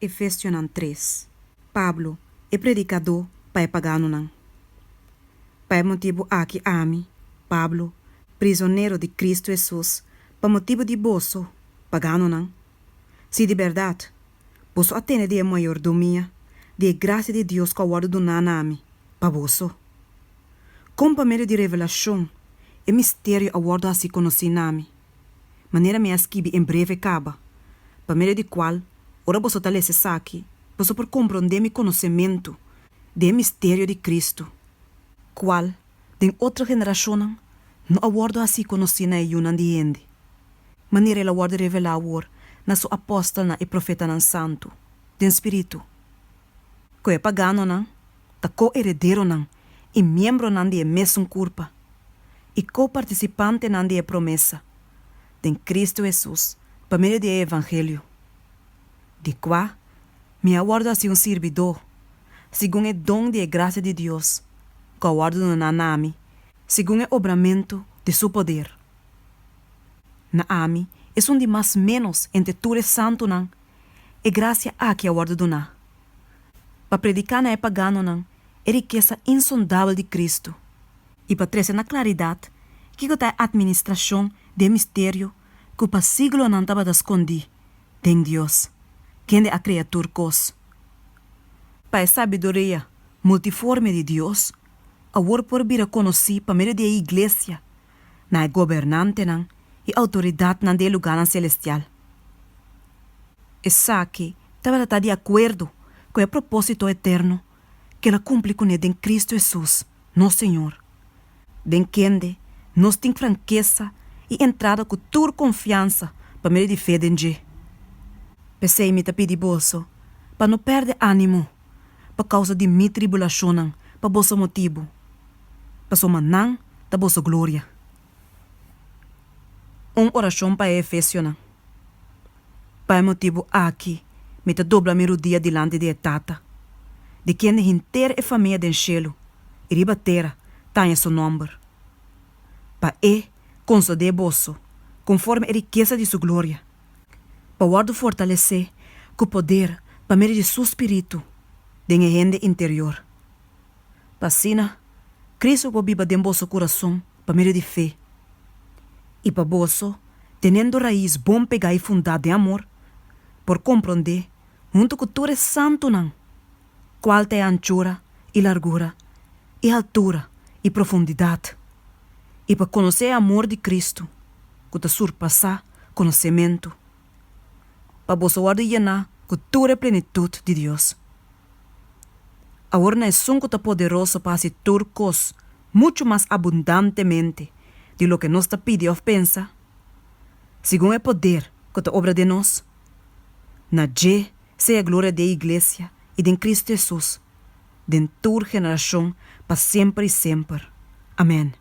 Efesionan tres. Pablo, e predikadó pa e paganonan. Pa e motibu aki ami, Pablo, prizonero di Cristo Hesus pa motibu di boso, paganonan, si di bèrdat boso a tende di e mayordomia di e grasia di Dios ku a wòrdu duná na mi pa boso, kon pa medio di revelashon e misterio a wòrdu hasi konosí na mi, manera mi a skibi en breve kaba, pa medio di kual, ora boso ta lesa esaki, boso por komprondé mi konosementu di e misterio di Kristu, kual den otro generashonnan no a wòrdu hasí konosí na e yunan di hende, manera el a wòrdu revelá awor na su apòstelnan i profetanan santu den spiritu, ku e paganonan ta ko-herederonan i miembronan di e mesun kurpa i ko-partisipantenan di e promesa den Kristu Hesus pa medio di e evangelio, di kua mi a wòrdu hasi un sirbidó, segun e don di e grasia di Dios ku a wòrdu duná na mi segun e obramentu di su poder. Na ami, esun di mas ménos entre tur e santunan, e grasia aki a wòrdu duná, pa prediká na e paganonan e rikesa insondabel di Kristu, i pa trese na klaridat kiko ta e atministrashon di e misterio ku pa siglonan tabata skondí den Dios, kende a krea tur kos. Pa e sabiduria multiforme di Dios awor por bira konosí pa medio di e iglesia na e gobernantenan i outoridatnan di e lugánan selestial. Esaki tabata ta di akuerdo ku e propósito eterno ku el a kumpli kuné den Kristu Hesus, nos Señor, den kende nos tin frankesa i entrada ku tur konfiansa pa medio di fe den dje. P'esei mi ta pidi boso pa no pèrdè ánimo pa kousa di mi tribulashonnan pa boso motibu, pasobra nan ta boso gloria. Un orashon pa e Efesionan. Pa e motibu aki mi ta dobla mi rudia dilanti di e Tata, di kende henter e famia den shelu i riba tera ta haña su nòmber, pa E konsodé boso konforme e rikesa di su gloria, pa wòrdu fortalesé ku poder pa medio di su spiritu den e hende interior, pa asina Kristu por biba den boso kurason pa medio di fe, i pa boso, tenendo rais bon pegá i fundá den amor, por komprondé, huntu ku tur e santunan, kual ta e anchura i largura i haltura i profundidat, i pa konosé e amor di Kristu, ku ta surpasá konosementu, pa boso wòrdu yená ku tur e plenitut di Dios. Awor na esun ku ta poderoso pa hasi tur kos muchu mas abundantemente di loke nos ta pidi òf pensa, segun e poder ku ta obra den nos, na dje sea gloria den iglesia i den Kristu Hesus den tur generashon pa semper i semper. Amèn.